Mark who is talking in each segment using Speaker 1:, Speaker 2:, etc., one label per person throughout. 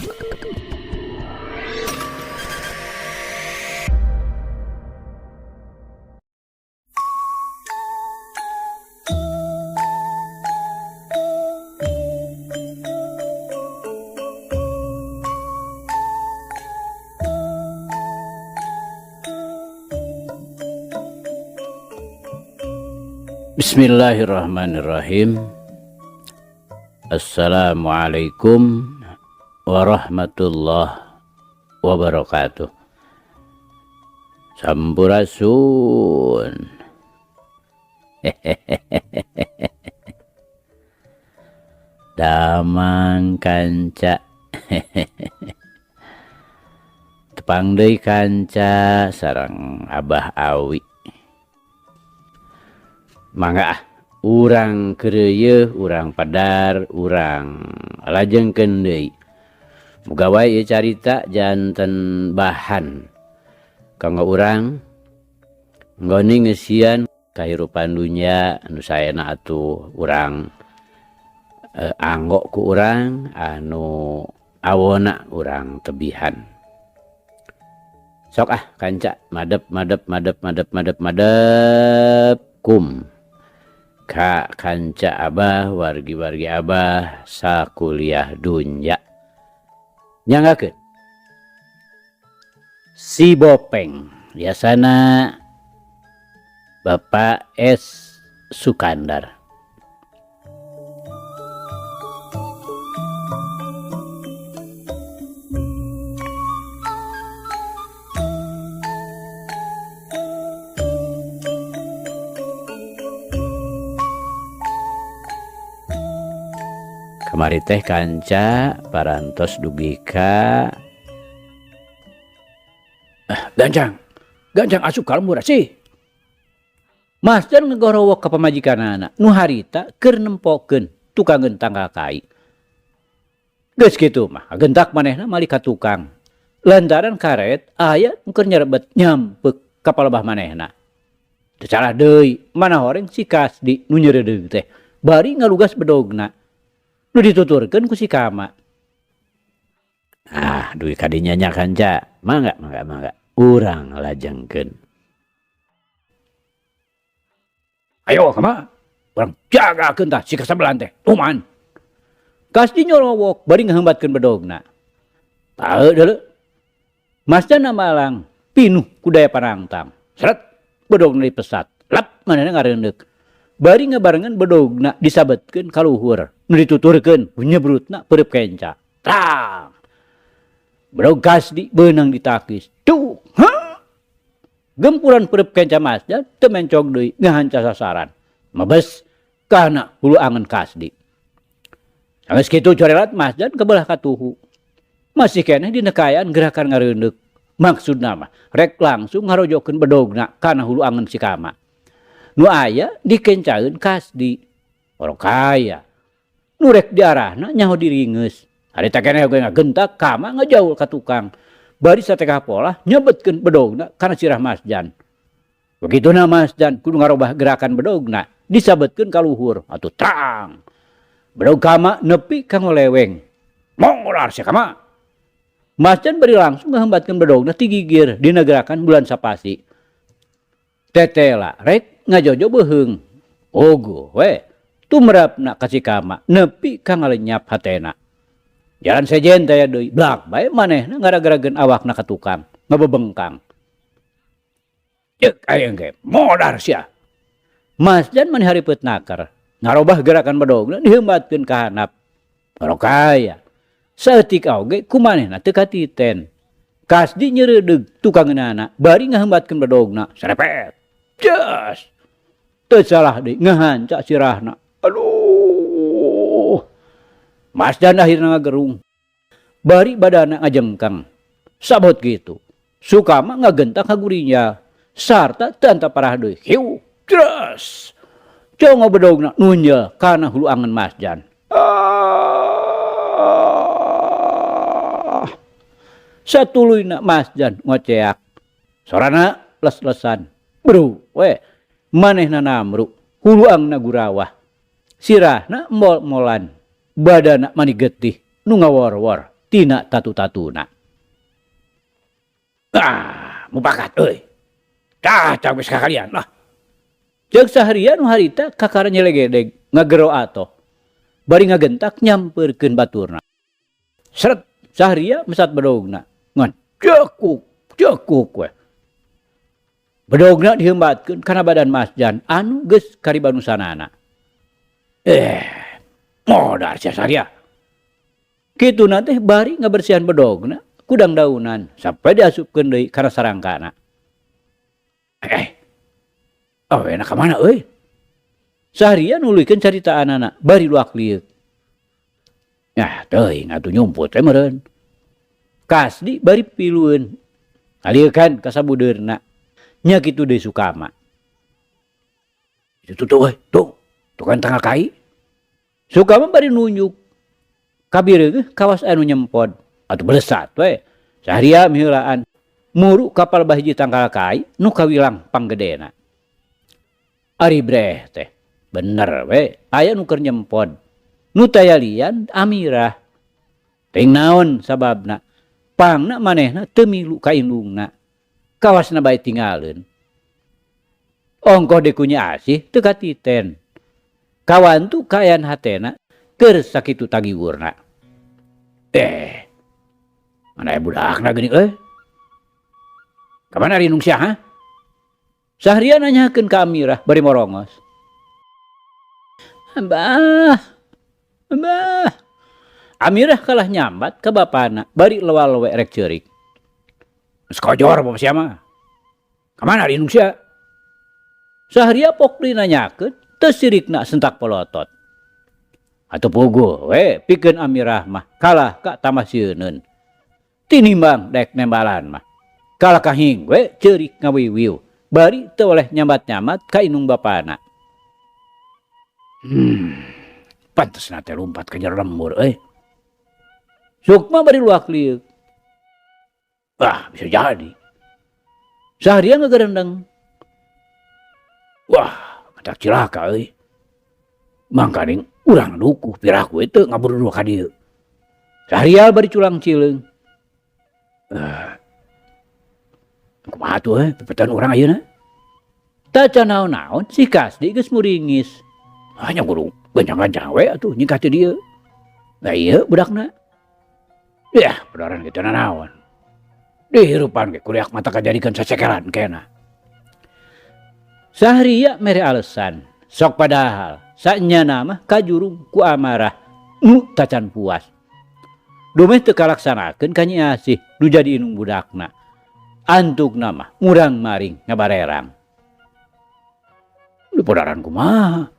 Speaker 1: Bismillahirrahmanirrahim. Assalamualaikum warahmatullahi wabarakatuh. Sampurasun. Damang kanca. Tepang deui kanca sareng Abah Awi. Mangga ah, urang keureuyeun, urang padar, urang lajengkeun deui. Muga wae ieu carita janten bahan kanggo urang nggoni ngeusian kahirupan dunya anu saena atuh urang anggo ku urang anu awona urang tebihan. Sok ah kanca madep madep madep madep madep madep kum ka kanca abah wargi-wargi abah sakuliah dunya. Nyanggakeun si Bopeng biasana Bapak S Sukandar. Kamari teh kanca parantos dugi ka gancang gancang asup ka lembur sih. Masdan ngegorowok ka pamajikanana nu harita keur nempokeun tukangeun tangkal kai. Geus kitu mah gentak manehna malik ka tukang. Lantaran karet aya nu keur nyerebet nyampek ka palebah manehna. Teu salah deui mana horeng si Kasdi nu nyeredeug teh bari ngalugas bedogna. Nu dituturkeun ku si Kama. Ah, dugi ka dinya nya kanca. Mangga mangga mangga urang lajengkeun. Ayo Kama, urang jagakeun tah si kasabelan teh. Tuman. Kasdi nyorowok bari ngaheumbatkeun bedogna. Taeu deuleu. Masjana malang pinuh ku daya panangtang. Seret bedogna dipesat. Lep manehna ngareundeuk. Bari ngabarengan bedogna disabetkeun ka luhur. Nu dituturkeun nyebrutna peureub kenca. Tang. Bedog Kasdi beunang ditakis. Tuh. Ha? Gempuran peureub kenca masjid teu mencog deui ngahanca sasaran. Mabes kana hulu angen Kasdi. Sanggeus kitu corelat masjid kebelah katuhu. Masih keneh dina kaayaan gerakan ngareundeuk. Maksudna mah rek langsung ngarojokeun bedogna kana hulu angen si Kama. Nu aya dikencaeun Kasdi. Orang kaya. Nu rek diarahna nyaho diringeus. Harita keneh oge ngagentak Kama ngajaul ka tukang. Bari satekah polah nyebetkeun bedogna kana sirah Masjan. Begituna Masjan kudu ngarobah gerakan bedogna disabetkeun ka luhur atuh trang. Bedog Kama nepi ka ngoleweng. Mongolar sia Kama. Masjan bari langsung ngahembatkeun bedogna ti gigir dina gerakan bulan sapasi. Tetela rek ngajojo beuheung. Ogoh we tumrapna ka si Kama nepi ka ngalenyap hatena. Jalan sejen taya deui blak bae manehna ngaragrageun awakna ka tukang ngabebengkang. Ceuk aing ge modar sia. Masjan mani hareupeut naker ngarobah gerakan bedogna diheumbatkeun ka handap. Barokaya. Saeutik oge ku manehna teu katiten. Kasdi nyeureudeug tukangeunana bari ngaheumbatkeun bedogna serepet. Jas. Teu salah deui ngahanca sirahna. Aduh. Masjan akhirna ngagerung. Bari badana ngajengkang. Sabot kitu. Sukama ngagentak kagurinya. Sarta teu anta parah deui. Hiu. Jres. Congo bedogna nunjel kana hulu angen Masjan. Ah. Satuluyna Masjan ngoceak. Sorana les-lesan. Bro, we manehna namru, hulu angna gurawah. Sirahna mol-molan, badana mani getih, nu ngawor-wor. tina tatu-tatuna. Ah, mupakat euy. Tah, tah geus kakalian lah. Ceuk Sahria nu harita kakara nyelegedeg ngagero atoh. Bari ngagentak nyampeurkeun baturna. Sret, Sahria mesat bedogna. Ngan cekuk, cekuk we. Bedogna diheumbatkeun kana badan Masjan anu geus karibanusanana. Eh, modar sia Sahria. Kituna teh bari ngabersihan bedogna ku dangdaunan sampai diasupkeun deui kana sarangkana. Eh, oh enak ka mana euy? Sahria nuluykeun caritaanana bari luak lieuk. Yah teuing atuh nyumput we meureun. Kasdi bari pilueun ngaliekan ka sabudeurna. Nya kitu deui Sukama. Itu tuh euy, tuh, tuh kan tanggal kai. Sukama bari nunjuk kabireugeuh kawas anu nyempod atuh belesat we. Sahria miheulaan muru kapal bahiji tangkal kai nu kawilang panggedena. Ari breh teh bener we aya nu keur nyempod. Nu tayalian Amirah. Teuing naon sababna? Pangna manehna teu milu ka indungna. Kawasna bae tinggaleun. Ongkoh deui ku Nyi Asih teu katiten. Kawantu kaayaan hatena keur sakitu tagiwurna. Eh, mana aya budakna geuning euy? Ka mana ari indung sia ha? Sahria nanyakeun ka Amirah bari morongos. Abah, abah. Amirah kalah nyambat ka bapana bari lewa-lewe rek ceurik. Geus kojor bapa sia mah. Ka mana ari indung sia? Sahria pok deui nanyakeun teu sirikna sentak polotot. Atuh puguh we pikeun Amirah mah kalah ka tambah sieuneun. Tinimbang daek nembalan mah. Kalah kahing we ceurik ngawiwiu bari teu oleh nyambat-nyambat ka indung bapana. Pantesna teh lumpat ka jero lembur euy. Sukma bari luak lieuk. Wah, bisa jadi. Sahria ngagerendeng. Wah, matak cilaka euy. Mangkaning urang dukuh piraku teu ngaburudul ka dieu. Sahria bari culang cileung. Kumaha tuh pepetan urang ayeuna? Tacan naon-naon si Kasdi geus muringis. Hanya guru gancang-gancang we atuh nyingkah teh dieu. Lah ieu budakna. Yah, beneran kitu nanaon. Dihirupan ge kuriak mata kajadikeun sacekelan kena. Sahria mere alesan, sok padahal sanyana mah kajurung ku amarah nu tacan puas. Dumeh teu kalaksanakeun ka Nyi Asih nu jadi indung budakna. Antukna mah murang-maring ngabarerang. Di podaran kumaha?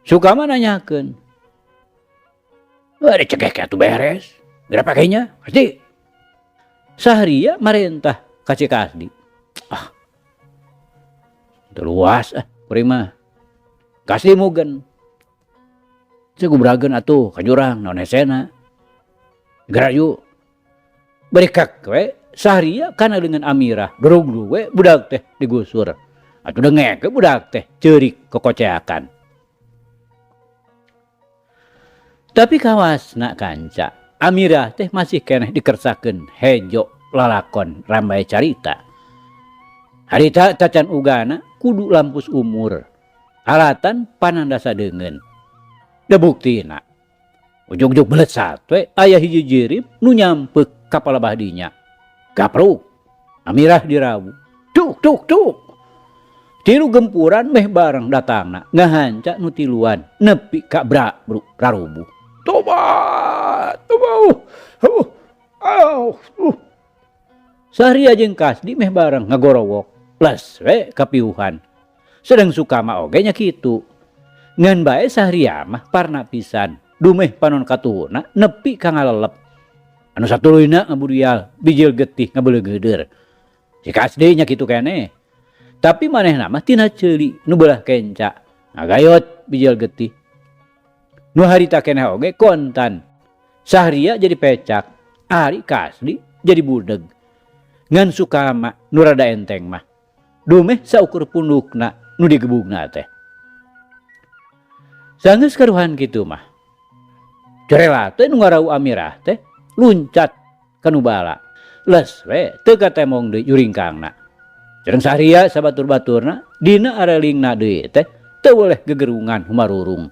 Speaker 1: Sukama nanyakeun. Wah, dicegek atuh beres. Geura pakainya, pasti. Sahria marentah ka Cik Kasdi. Ah. Teu luas ah kuring mah. Kasdi mugen. Cek gubrageun atuh ka jurang naon hesena. Geura yuk. Bari kek we Sahria kana leungeun Amirah durug we budak teh digusur. Atuh dengek we budak teh ceurik kokoceakan. Tapi kawasna kanca Amirah teh masih keneh dikersakeun hejo lalakon rambai carita. Harita tacan ugana kudu lampus umur. Alatan panandasa deungeun. Da buktina. Ujug-ujug belesat we aya hiji jirip nu nyampeuk ka palebah dinya. Gapruk. Amirah dirawu. Tuk tuk tuk. Tilu gempuran meh bareng datangna ngahanca nu tiluan nepi ka bra bru rarubuh. Tobat, tobat. Sahria jeung Kasdi meh bareng ngagorowok. Les we kapiuhan. Sedang Sukama oge nya kitu. Ngan bae Sahria mah parna pisan. Dumeh panon katuhuna nepi ka ngalelep. Anu satuluyna ngaburial bijil getih ngabeuleugeuder. Si Kasdi nya kitu keneh. Tapi manehna mah tina ceuli nu beulah kenca. Ngagayot bijil getih. Nu harita keneh oge kontan. Sahria jadi pecak, ari Kasdi jadi budeg. Ngan Sukama nu rada enteng mah. Dumeh saukur pundukna nu digebugna teh. Sanggeus karuhan kitu mah. Corela teh nu ngarau Amirah teh Luncat ka nu bala. Les we teu katemong deui juringkangna. Sareng saria sabatur-baturna dina arelingna deui teh teu weleh gegerungan humarurung.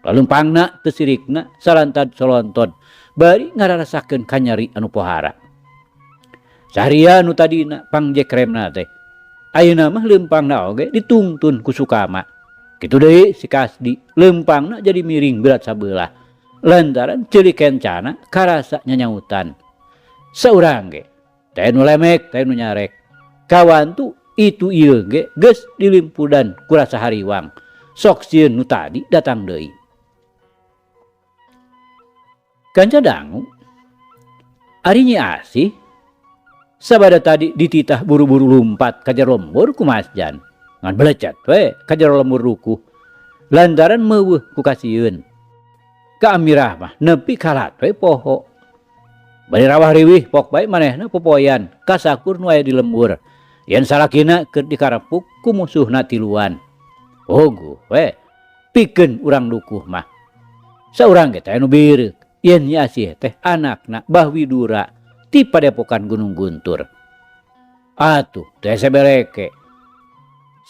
Speaker 1: Lalempangna teu sirikna salantad solontod bari ngararasakeun kanyeri anu pohara. Saria nu tadina pangjekremna teh ayeuna mah leumpangna oge ditungtun ku Sukama. Kitu deui si Kasdi leumpangna jadi miring berat sabelah lantaran ceuli kencana karasa nyanyautan. Saurang ge teh nu lemek teh nu nyarek. Kawantu itu ieu ge geus dilimpudan ku rasa hariwang. Sok sieun nu tadi datang deui. Kanca dangu ari Nyi Asih sabada tadi dititah buru-buru lumpat ka jero lembur ku Masjan. Ngan belecet we ka jero lembur rukuh lantaran meuweuh ku kasieun. Ka Amirah mah nepi kalat we poho. Bari rawah riwih pok bae manehna popoyan kasakur nu aya di lembur. Yen salakina keur dikarepuk ku musuhna tiluan. Puguh we pikeun urang dukuh mah. Saurang ge teh nu bireuk yen Nyi Asih teh anakna Bah Widura ti padepokan Gunung Guntur. Atuh teh sebeleke.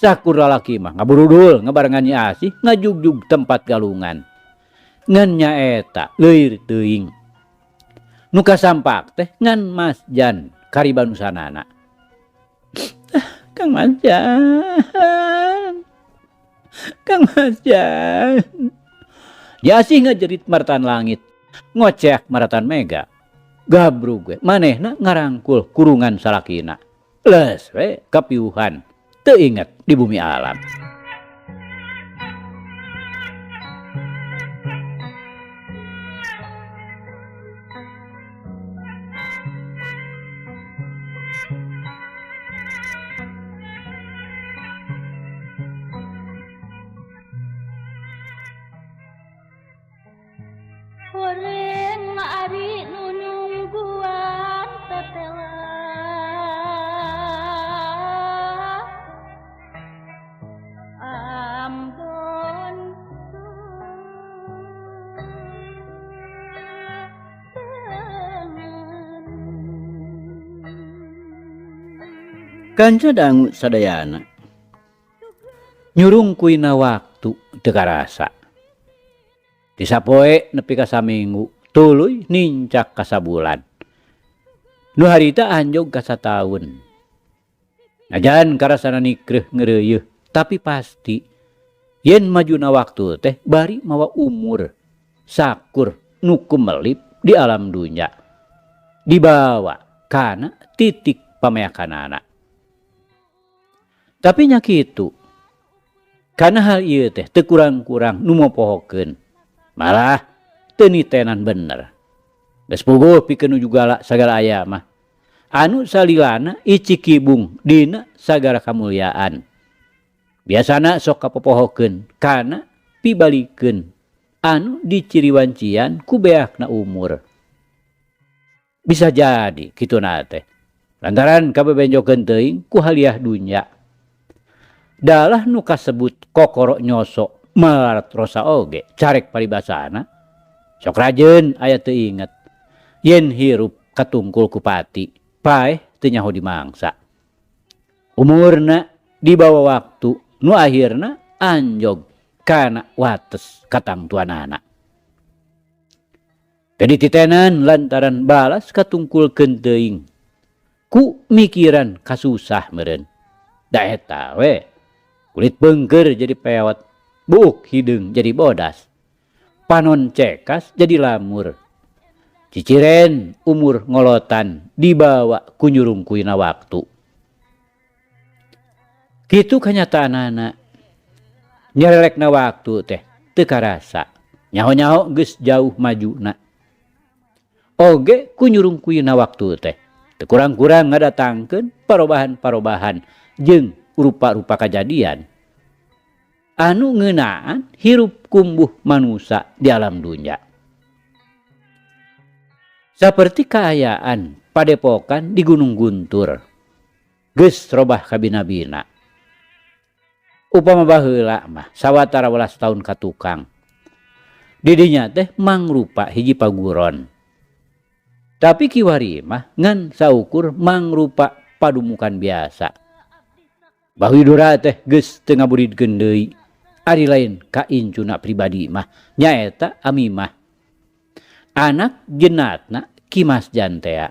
Speaker 1: Sakur lalaki mah ngaburudul ngabarengan Nyi Asih ngajugjug tempat galungan. Ngan nyaeta leuir teuing. Nu kasampak teh ngan Masjan karibanusanana. Kang Masjan. Kang Masjan. Nyi Asih ngajerit maratan langit, ngoceak maratan mega. Gabrug we manehna ngarangkul kurungan salakina. Les we kapiuhan teu inget di bumi alam.
Speaker 2: Horeng ari nu nungguan tetela Ambon.
Speaker 1: Kanca dangu sadayana nyurung kuina waktu teu karasa. Ti sapoe nepi ka saminggu tuluy nincak ka sabulan. Nu harita anjog ka sataun. Najan karasana nikreuh ngeureuyeuh tapi pasti yen majuna waktu teh bari mawa umur sakur nu kumelip di alam dunya. Dibawa kana titik pameakanana. Tapi nya kitu kana hal ieu teh teu kurang-kurang nu mopohokeun. Malah teu nitenan bener. Geus puguh pikeun nuju galak sagala aya mah. Anu salilana icikibung dina sagala kamulyaan. Biasana sok kapopohokeun kana pibalikeun anu diciriwancian ku beakna umur. Bisa jadi kituna teh. Lantaran kabebenjokeun teuing ku haliah dunya. Dalah nu kasebut kokoro nyosok malarat rosa oge carek paribasana. Sok rajeun aya teu inget yen hirup katungkul ku pati paeh teu nyaho dimangsa. Umurna dibawa waktu nu akhirna anjog kana wates katangtuanana. Teu dititenan lantaran balas katungkulkeun teuing ku mikiran kasusah meureun. Da eta we kulit beungkeur jadi peot, buuk hideung jadi bodas, panon cekas jadi lamur. Ciciren umur ngolotan dibawa ku nyurungkuina waktu. Kitu kanyataanana nyerelekna waktu teh teu karasa, nyaho-nyaho geus jauh majuna. Oge ku nyurungkuina waktu teh teu kurang-kurang ngadatangkeun parobahan-parobahan jeung rupa-rupa kajadian anu ngeunaan hirup kumbuh manusia di alam dunya. Saperti kaayaan padepokan di Gunung Guntur geus robah kabina-bina. Upama baheula mah sawatara welas taun ka tukang. Di dinya teh mangrupa hiji paguron. Tapi kiwari mah ngan saukur mangrupa padumukan biasa. Bah Widura teh geus teu ngaburidkeun deui. Ari lain ka incuna pribadi mah nyaeta Amimah. Anak jenatna Ki Masjan tea.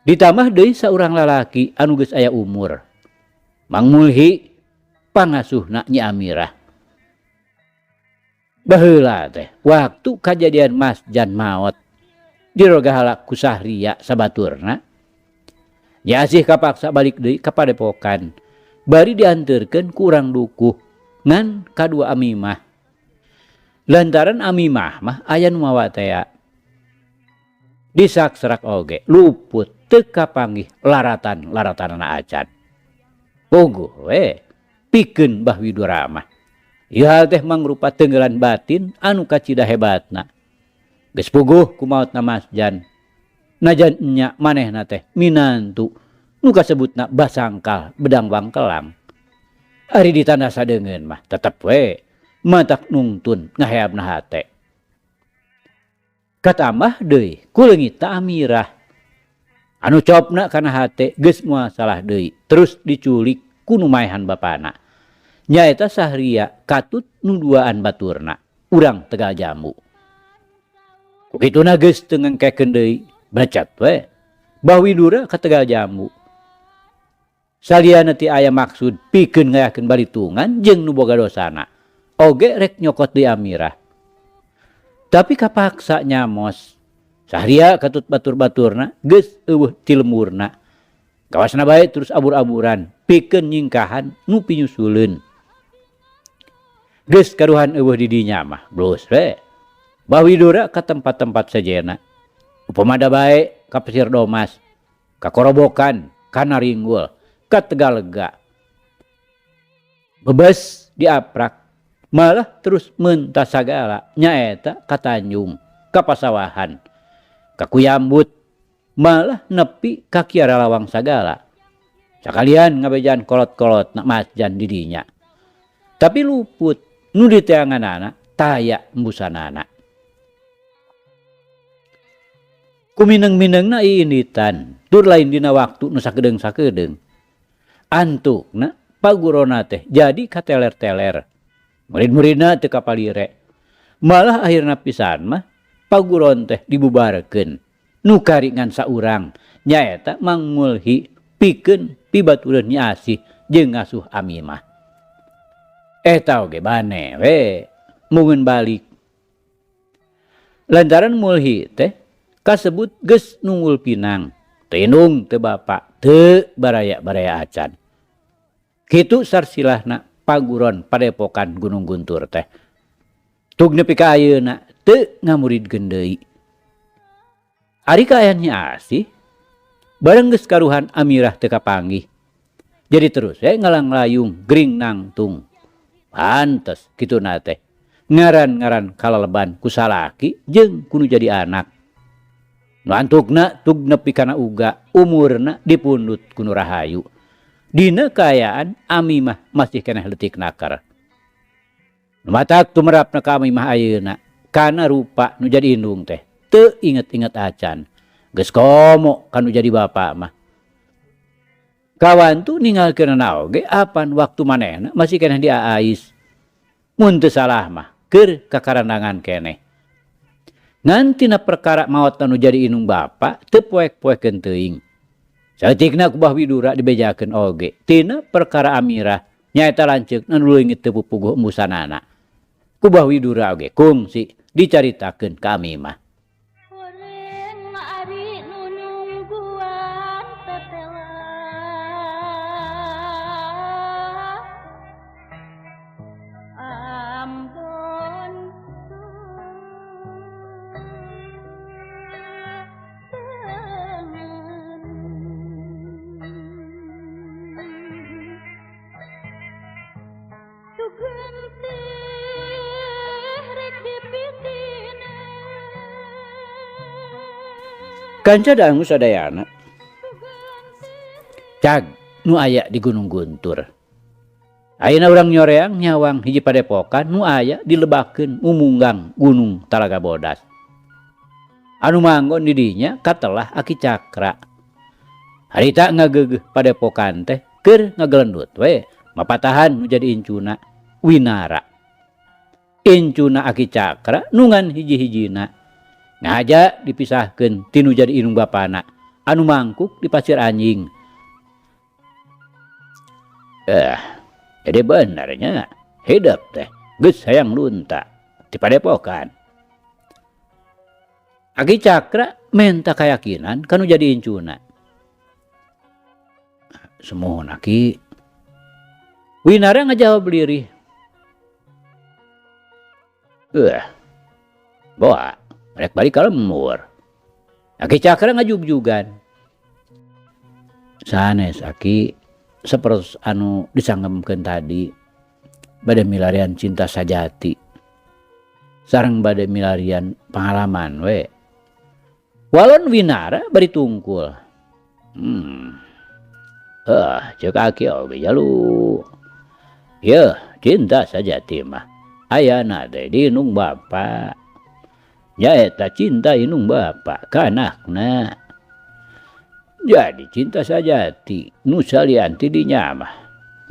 Speaker 1: Ditambah deui saurang lalaki anu geus aya umur. Mang Mulhi pangasuhna Nyi Amirah. Baheula teh waktu kajadian Masjan maot dirogahala ku Sahria sabaturna. Nyi Asih kapaksa balik deui ka padepokan bari dianteurkeun ku urang dukuh ngan kadua Amimah. Lantaran Amimah mah aya nu mawa tea. Disakserak oge luput teu kapanggih laratan-laratanana acan. Puguh we pikeun Bah Widura mah. Ieu hal teh mangrupa tenggelan batin anu kacida hebatna. Geus puguh ku maotna Masjan. Najan enya manehna teh minantu nu kasebutna basangkal bedang wangkelang. Ari ditanda sadeungeun mah tetep we matak nungtun ngaheabna hate. Katambah deui ku leungitna Amirah. Anu copna kana hate geus moal salah deui terus diculik ku nu maehan bapana. Nyaeta Sahria katut nu duaan baturna urang Tegal Jambu. Ku kituna geus teu ngengkekeun deui becet we Bah Widura ka Tegal Jambu. Saliana ti aya maksud pikeun ngayakeun balitungan jeung nu boga dosana. Oge rek nyokot deui Amirah. Tapi kapaksa nyamos. Sahria katut batur-baturna geus eueuh ti lemburna. Kawasna bae terus abur-aburan pikeun nyingkahan nu pinyusuleun. Geus karuhan eueuh di dinya mah blus we. Bah Widura ka tempat-tempat sejena. Upamada bae ka Pasir Domas, ka Korobokan, ka Naringgul, ka Tegalega. Bebes diaprak malah terus mentas sagala nyaeta ka Tanjung, ka Pasawahan, ka Kuyambut, malah nepi ka Kiara Lawang sagala. Sakalian ngabejaan kolot-kolot nak Masjan di dinya. Tapi luput nu diteanganana taya embusanana. Kumineng-minengna iinditan, tur lain dina waktu nu sakedeung-sakedeung. Antukna pagurona teh jadi kateler-teler. Murid-muridna teu kapalire. Malah akhirna pisan mah paguron teh dibubarkeun. Nu kari ngan saurang nyaeta Mang Mulhi pikeun pibatureun Nyi Asih jeung ngasuh Amimah. Eta oge bane we mungeun balik. Lantaran Mulhi teh kasebut geus nunggul pinang, teu indung teu bapa, teu baraya-baraya acan. Kitu sarsilahna paguron padepokan Gunung Guntur teh. Tug nepi ka ayeuna teu ngamuridkeun deui. Ari kaayaan Nyi Asih bareng geus karuhan Amirah teu kapanggih. Jadi terus we ngalang-layung gering nangtung. Pantes kituna teh. Ngaran-ngaran kalaleban ku salaki jeung ku nu jadi anak. Nu antukna tug nepi kana uga umurna dipundut ku nu rahayu. Dina kaayaan Amimah masih keneh leutik nakar. Nu matak tumerapna ka Amimah ayeuna kana rupa nu jadi indung teh teu inget-inget acan. Geus komo ka nu jadi bapa mah. Kawantu ninggalkeunana oge apan waktu manehna masih keneh diaais. Mun teu salah mah keur kakarandangan keneh. Ngan tina perkara maot anu jadi indung bapa teu poek-poekeun teuing. Saeutikna ku Bah Widura dibejakeun oge tina perkara Amirah nyaeta lanceukna nu leungit teu pupuguh embusanana. Ku Bah Widura oge kungsi dicaritakeun ka Amimah. Kanca dangu sadayana cag nu aya di Gunung Guntur. Ayeuna urang nyoreang nyawang hiji padepokan nu aya dilebakeun mumunggang Gunung Talaga Bodas. Anu manggon di dinya katelah Aki Cakra. Harita ngageugeuh padepokan teh keur ngagelendut we mapatahan nu jadi incuna Winara. Incuna Aki Cakra nungan hiji-hijina. Ngahaja dipisahkeun ti nu jadi indung bapana anu mangkuk di pasir anjing. Jadi benernya hidup teh geus hayang lunta di padepokan. Aki Cakra menta kayakinan kanu jadi incuna. Sumuhun Aki. Winara ngajawab lirih. Boa, rek balik ka lembur. Aki Cakra ngajugjugan. Sanes Aki, sapertos anu disanggemkeun tadi bade milarian cinta sajati. Sareng bade milarian pangalaman we. Walon Winara bari tungkul. Ceuk Aki oge jalu. Yeuh, cinta sajati mah ayana teh di indung bapa. Nyaeta cinta indung bapa ka anakna. Jadi cinta sajati nu salian ti dinya mah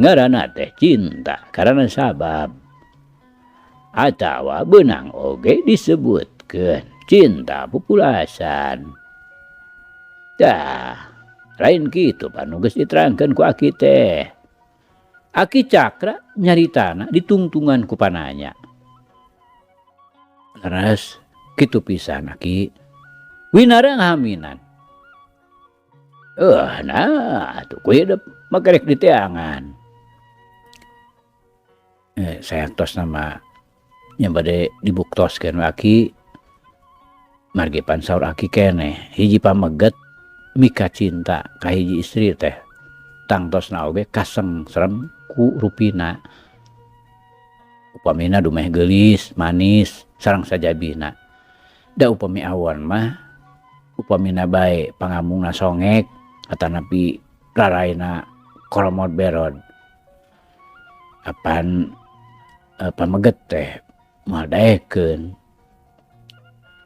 Speaker 1: ngaranna teh cinta karana sabab. Atawa beunang oge disebutkeun cinta pupulasan. Tah, lain kitu pan nu geus diterangkeun ku Aki teh. Aki Cakra nyaritana ditungtungan ku pananya. Leres kitu pisan Aki. Winara ngahaminan. Nah atuh ku hidup mah kerek diteangan. Sayaktosna mah nya bade dibuktoskeun we Aki. Margi pan saur Aki keneh hiji pameget mika cinta ka hiji istri teh tangtosna oge kasengsrem ku rupina. Upamina dumeh geulis, manis, sareng sajabina. Da upami awon mah upamina bae pangamungna songek atanapi raraina koromod berod. Apan pameget teh moal daekeun.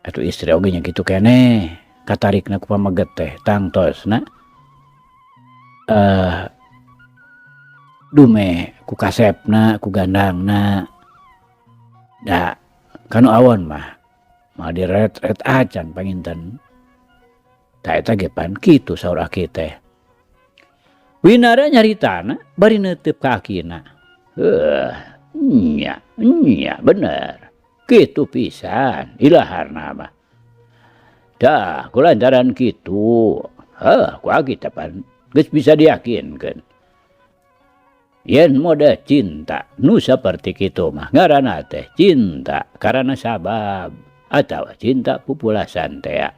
Speaker 1: Atuh istri oge nya kitu keneh katarikna ku pameget teh tangtosna dumeh ku kasepna ku gandangna. Da kanu awon mah moal direret-ret acan panginten. Ta eta ge pan kitu saur Aki teh. Winara nyaritana bari neuteup ka akina. Nya, nya bener. Kitu pisan ilaharna mah. Tah kulantaran kitu, ku Aki teh pan geus bisa diyakinkeun. Yen mode cinta nu saperti kitu mah ngaranna teh cinta karana sabab atawa cinta pupulasan tea.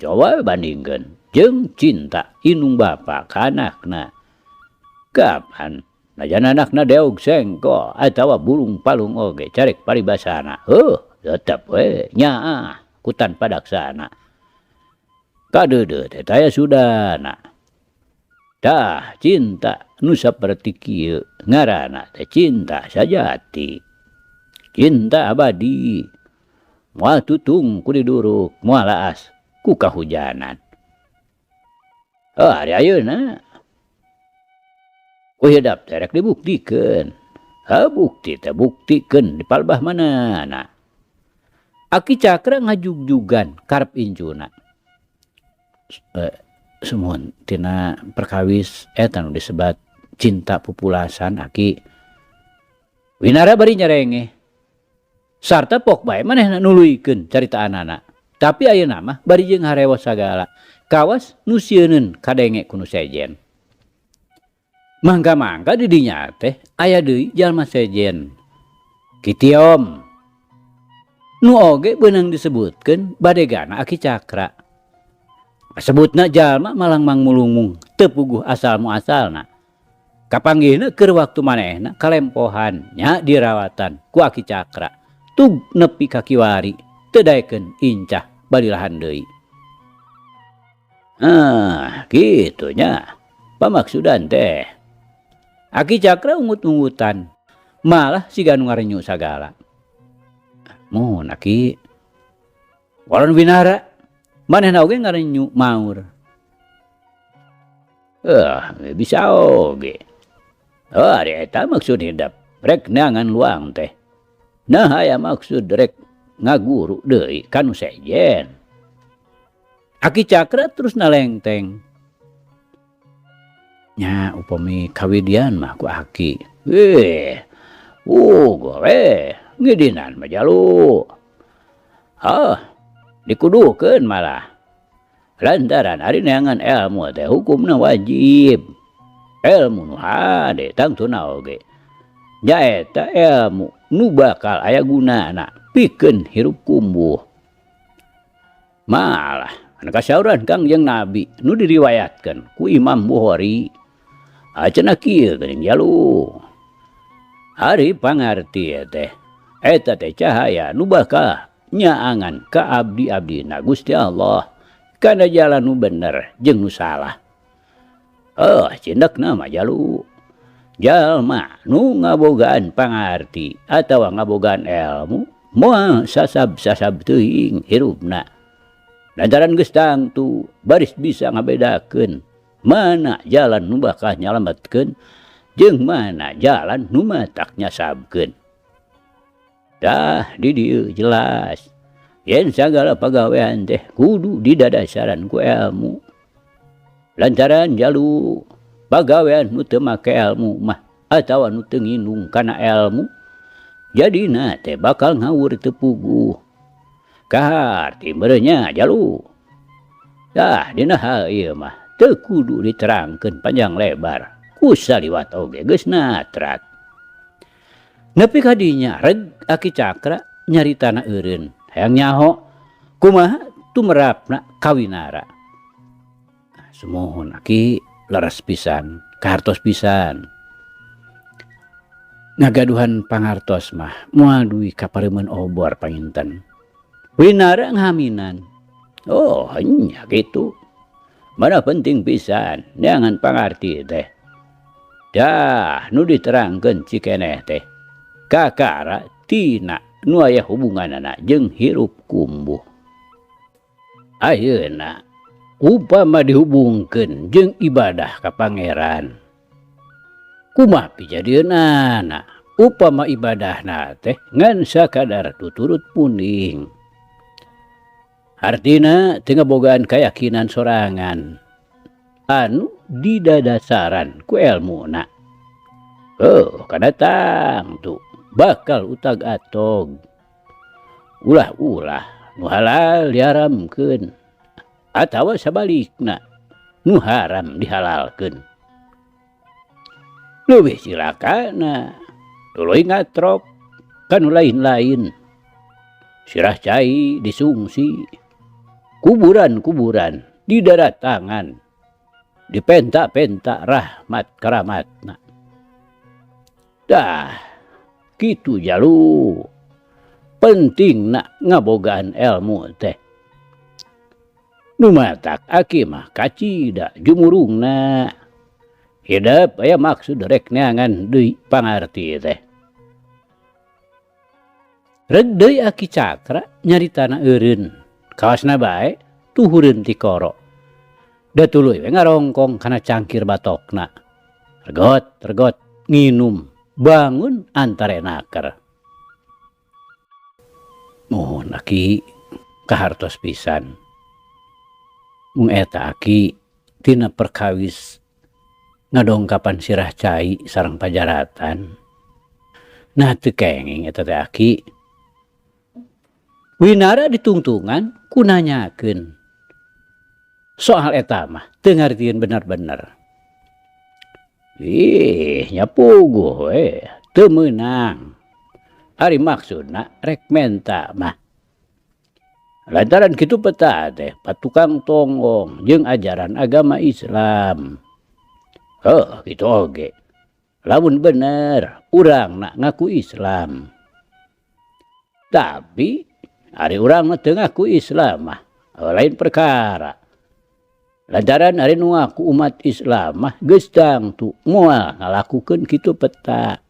Speaker 1: Coba bandingkeun jeung cinta indung bapa ka anakna. Kapan najan anakna deog sengko atawa bulung palung oge carek paribasana. Tetep we nyaah ku tanpa daksana. Kadeudeuh teh taya sudana. Tah cinta nu saperti kieu ngaranna teh cinta sajati. Cinta abadi. Moal tutung ku diduruk, moal laas ku kahujanan. Ari ayeuna ku hidap teh rek dibuktikeun. Bukti teh buktikeun di palbah manana. Aki Cakra ngajugjugan karep incuna. Sumuhun tina perkawis eta nu disebat cinta pupulasan Aki. Winara bari nyarengeh. Sarta pok bae manehna nuluykeun caritaanana. Tapi ayeuna mah bari jeung harewos sagala. Kawas nu sieuneun kadenge ku nu sejen. Mangga-mangga di dinya teh aya deui jalma sejen. Kitiom. Nu oge beunang disebutkeun badegana Aki Cakra. Kasebutna jalma malangmang mulungmung teu puguh asal muasalna. Kapanggihna keur waktu manehna kalempohan nya dirawatan ku Aki Cakra. Tug nepi ka kiwari teu daekeun incah balilahan deui. Kitu nya pamaksudan teh. Aki Cakra ungut-ungutan malah siga nu ngarenyu sagala. Mun Aki Walon Winara manehna oge ngarenyu maur. Eh, bisa oge. Oh, ari eta maksud hidep rek neangan luang teh. Nah aya maksud rek ngaguru deui ka nu sejen. Aki Cakra terus nalengteng. Nya upami kawidian mah ku aki. Weh, we ngidinan mah jalu. Ah, dikudukeun malah. Lantaran ari neangan ilmu teh hukumna wajib. Ilmu nu hade tangtuna oge. Nyaeta ilmu nu bakal aya gunana pikeun hirup kumbuh. Malah anu kasauran Kangjeng Nabi nu diriwayatkeun ku Imam Bukhari. Cenah kieu geuning jalu. Ari pangarti teh eta teh cahaya nu bakal nyaangan ka abdi-abdina Gusti Allah kana jalan nu bener jeung nu salah. Oh, cindekna mah jalu. Jalma nu ngabogaan pangarti atawa ngabogaan ilmu moal sasab-sasab teuing hirupna. Lantaran geus tangtu baris bisa ngabedakeun mana jalan nu bakal nyalametkeun jeung mana jalan nu matak nyasabkeun. Tah di dieu jelas yen sagala pagawean teh kudu didadasaran ku ilmu. Lantaran jalu pagawean nu teu make ilmu mah atawa nu teu ngindung kana ilmu jadina teh bakal ngawur teu puguh. Kaharti meureun nya jalu. Tah dina hal ieu mah teu kudu diterangkeun panjang lebar ku saliwat oge geus natrat. Nepi ka dinya reg Aki Cakra nyaritana eureun hayang nyaho kumaha tumerapna ka Winara. Sumuhun aki leres pisan kahartos pisan. Ngagaduhan pangartos mah moal dugi ka pareumeun obor panginten. Winara ngahaminan. Oh nya kitu. Mana penting pisan neangan pangarti teh. Dah nu diterangkeun cikeneh teh kakara tina nu aya hubunganana jeung hirup kumbuh. Ayeuna upama dihubungkeun jeung ibadah ka Pangeran. Kumaha pijadieunana upama ibadahna teh ngan sakadar tuturut munding. Artina teu ngabogaan kayakinan sorangan anu didadasaran ku elmuna. Oh, kana tangtu bakal utag atog. Ulah-ulah nu halal diharamkeun atawa sabalikna nu haram dihalalkeun. Leuwih cilakana tuluy ngatrok ka nu lain-lain. Sirah cai disungsi, kuburan-kuburan didaratangan, dipenta-penta rahmat karamatna. Dah kitu jalu pentingna ngabogaan ilmu teh. Nu matak aki mah kacida jumurungna. Hidep aya maksud rek neangan deui pangarti teh. Reg deui Aki Cakra nyaritana eureun kawasna bae tuhureun tikoro. Da tuluy we ngarongkong kana cangkir batokna. Regot regot nginum bangun antara naker. Muhun aki kahartos pisan. Mung eta aki tina perkawis ngadongkapan sirah cai sareng pajaratan. Nah teu kenging eta teh aki. Winara ditungtungan ku nanyakeun. Soal eta mah teu ngartieun bener-bener. Ih, nya puguh we, teu meunang. Ari maksudna rek menta mah. Lantaran kitu peta teh patukang tonggong jeung ajaran agama Islam. Heuh, kitu oge. Lamun bener urangna ngaku Islam. Tapi ari urang mah teu ngaku Islam mah lain perkara. Lantaran ari nu ngaku umat Islam mah geus tangtu moal ngalakukeun kitu peta.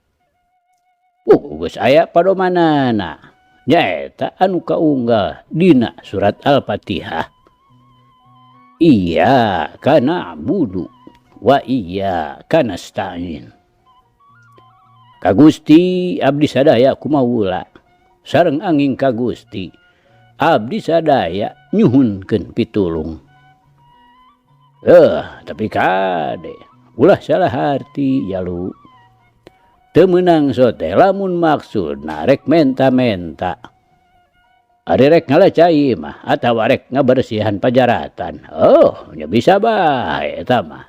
Speaker 1: Geus aya padomanana. Nyaeta anu kaunggal dina surat Al-Fatihah. Iyyaka na'budu wa iyyaka nasta'in. Ka Gusti abdi sadaya kumawula sareng anging ka Gusti abdi sadaya nyuhunkeun pitulung. Eh, tapi kade ulah salah harti jalu. Teu meunang sote lamun maksudna rek menta-menta. Ari rek ngala cai mah atawa rek ngabersihan pajaratan. Oh, nya bisa bae eta mah.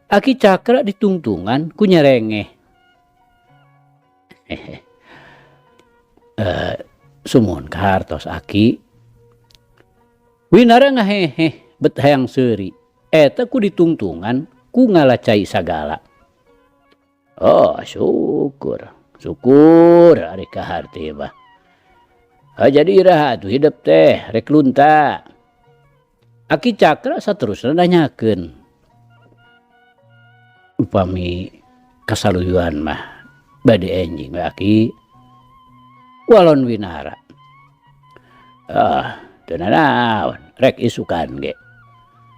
Speaker 1: Aki Cakra ditungtungan ku nyerengeh. Sumuhun kahartos aki. Winara ngaheheh bet hayang seuri. Eta ku ditungtungan ku ngala cai sagala. Oh, syukur. Syukur ari kaharti mah. Ah, jadi iraha atuh hidep teh rek lunta. Aki Cakra saterusna nanyakeun. Upami kasaluyuan mah bade enjing we aki. Walon Winara. Ah, teu nanaon rek isukan ge.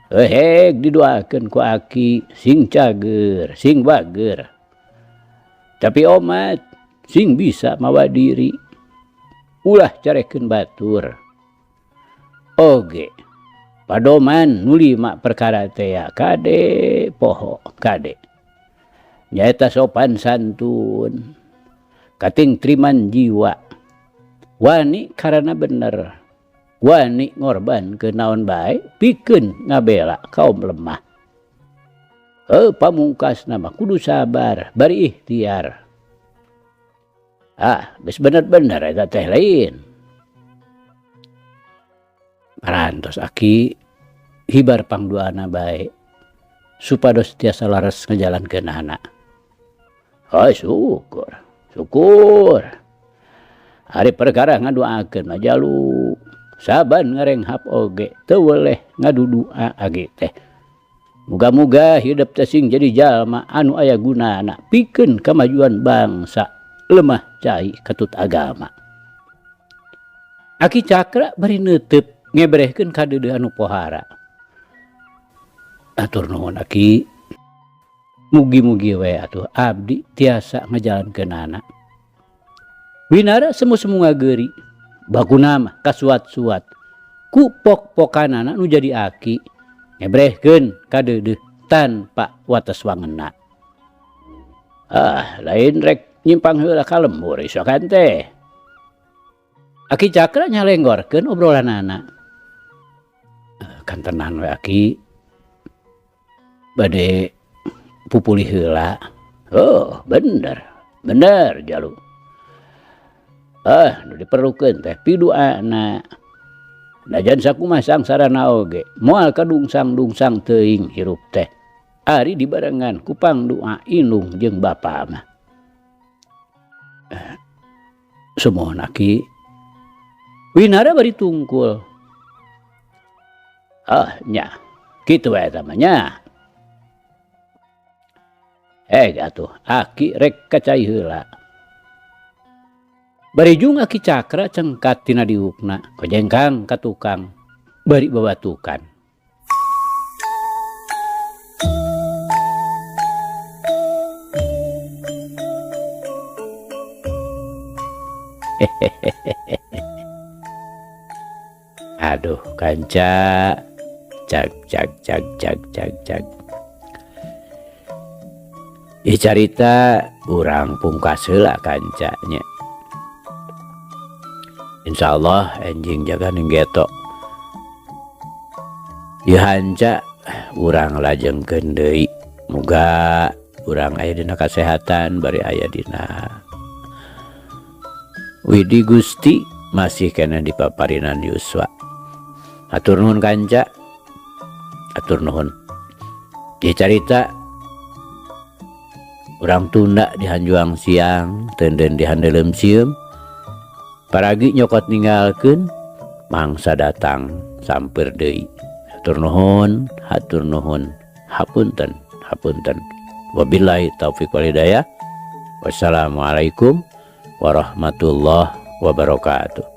Speaker 1: Hehek didoakeun ku aki sing cager, sing bager. Tapi omat sing bisa mawa diri. Ulah carekeun batur. Oge padoman nu lima perkara teh ya kade poho kade. Nyaeta sopan santun, katingtriman jiwa, wani karana bener, wani ngorbankeun naon bae pikeun ngabela kaum lemah. Pamungkasna mah kudu sabar bari ikhtiar. Ah, geus bener-bener eta teh lain. Parantos aki hibar pangduana bae supados tiasa laras ngajalankeunana. Oh, syukur, syukur. Ari perkara ngadoakeun mah jalu. Saban ngarenghap oge teu weleh ngadudua age teh. Muga-muga hidup teh sing jadi jalma anu aya gunana pikeun kamajuan bangsa lemah cai katut agama. Aki Cakra bari neuteup ngebrehkeun kadeudeuh anu pohara. Atur nuhun aki. Mugi-mugi we atuh abdi tiasa ngajalankeunana. Winara semu-semu ngageuri, baguna mah kasuat-suat. Ku pok-pokanana nu jadi aki ngebrehkeun kadeudeuh tanpa wates wangena. Ah, lain rek nyimpang heula ka lembur isokan teh. Aki Cakra nyalenggorkeun obrolanana. Kantenan we aki bade pupulih heula. Oh, bener. Bener jalu. Ah, nu diperlukeun teh piduana. Najan sakumaha sangsarana oge, moal kadungsang-dungsang teuing hirup teh. Ari dibarengan ku pangdoa indung jeung bapa mah. Sumuhun aki. Winara bari tungkul. Ah, nya. Kitu wae eta mah nya. Atuh aki rek kacai heula. Barijung aki Cakra cengkat tina diukna, kojengkang ka tukang, bari babatukan. Aduh kanca, cag cag cag cag cag cag. Ieu carita urang pungkas heula kanca nya. Insyaallah enjing jaga ning geto. Ieu hanca urang lajengkeun deui. Muga urang aya dina kasehatan bari aya dina Widi Gusti masih kena dipaparinan yuswa. Hatur nuhun kanca. Hatur nuhun. Ieu carita urang tunda di hanjuang siang, teunden di handeuleum sieum. Paragi nyokot ninggalkeun, mangsa datang sampeur deui. Hatur nuhun, hatur nuhun, hapunten, hapunten. Wabillahi taufiq wal hidayah. Wassalamualaikum warahmatullahi Wabarakatuh.